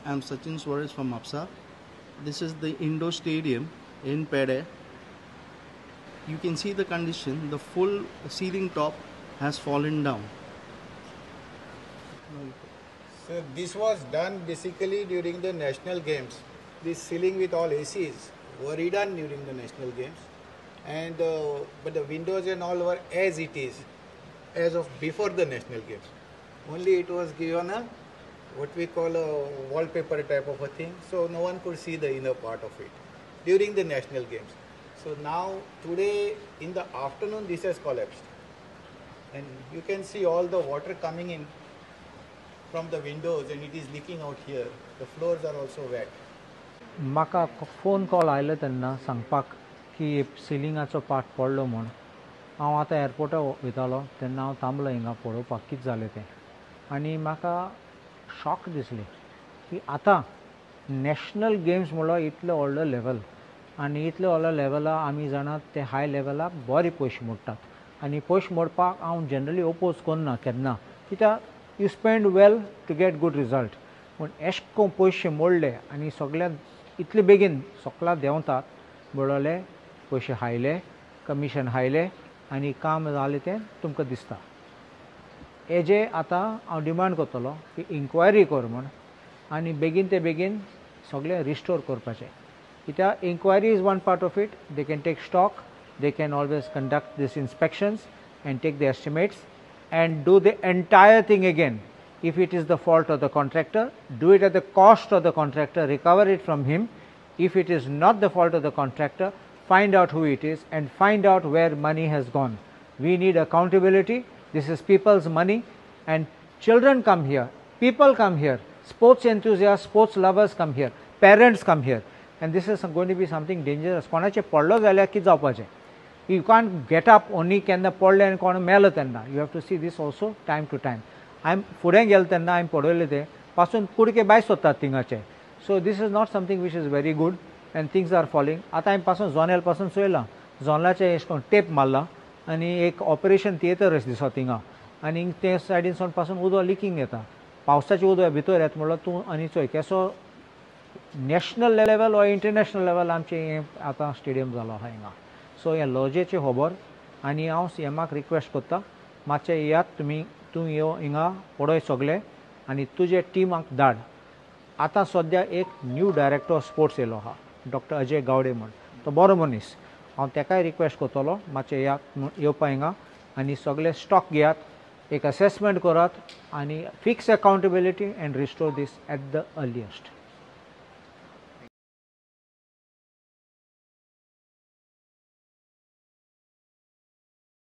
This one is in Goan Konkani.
I am Sachin Suarez from Mapusa. This is the indoor stadium in Pedem. You can see the condition, the full ceiling top has fallen down. So this was done basically during the National Games. This ceiling with all ACs were redone during the National Games, and but the windows and all were as it is, as of before the National Games. Only it was given a what we call a wallpaper type of a thing, so no one could see the inner part of it during the National Games. So now today in the afternoon this has collapsed, and you can see all the water coming in from the windows, and it is leaking out here. The floors are also wet. म्हाका फोन कॉल आयलो तेन्ना सांगपाक की सिलिंगाचो पार्ट पडलो म्हूण. हांव आतां एअरपोर्टार वयतालो तेन्ना हांव थांबलो हिंगा पळोवपाक कितें जालें तें, आनी म्हाका शॉक दिसलें की आतां नॅशनल गेम्स म्हणल्यार इतलो व्हडलो लेवल, आनी इतलो व्हडलो लेवला आमी जाणात ते हाय लेवलाक बरे पयशे मोडटात, आनी पयशे मोडपाक हांव जनरली ओपोज करना केन्ना, कित्याक you spend well to get good result. पूण एश कोन पयशे मोडले आनी सगळ्या इतले बेगीन सगळ्या देंवतात म्हणले पयशे हायले, कमिशन हायले आनी काम जालें तें तुमकां दिसता. हेजे आतां हांव डिमांड करतलो की इन्क्वायरी कर म्हूण आनी बेगीन ते बेगीन सगळें रिस्टोर करपाचें, कित्याक inquiry is one part of it. They can take stock, they can always conduct this inspections and take the estimates and do the entire thing again. If it is the fault of the contractor, do it at the cost of the contractor, recover it from him. If it is not the fault of the contractor, find out who it is and find out where money has gone. We need accountability. This is people's money, and children come here, people come here, sports enthusiasts, sports lovers come here, parents come here, and this is going to be something dangerous. कोणाचे पडलो जाल्यार कितें जावपाचें? You can't get up only केन्ना पडलें आनी कोण मेलो तेन्ना. You have to see this also time to time. हांवें फुडें गेलें तेन्ना हांवें पळयलें तें पासून कुडके भायर सोदतात थिंगाचे. So this is not something which is very good and things are falling. आतां हांवें पासून जोनेल पासून चोयलां, जोनलाचें एशें करून टेप मारलां आनी एक ऑपरेशन थिएटर अशें दिसता थिंगा, आनी ते सायडीन पासून उदक लिकींग येता, पावसाचें उदक भितर येता. म्हणल्यार तूं आनी चोय केसो नॅशनल लेवल वा इंटरनॅशनल लेवल आमचें हें आतां स्टेडियम जालो आहा हिंगा. सो हें लॉजेचें खबर, आनी हांव सी एमाक रिक्वेस्ट करता मातशें येयात तुमी, तूं यो हिंगा पळय सगळें आनी तुजे टिमाक धाड. आतां सद्या एक न्यू डायरेक्टर ऑफ स्पोर्ट्स येयलो आहा, डॉक्टर अजय गावडे म्हूण, तो बरो मनीस. हांव तेकाय रिक्वेस्ट करतलो मातशें येयात येवपा हिंगा आनी सगळे स्टॉक घेयात, एक असेसमेंट करात आनी fix accountability and restore this at the earliest.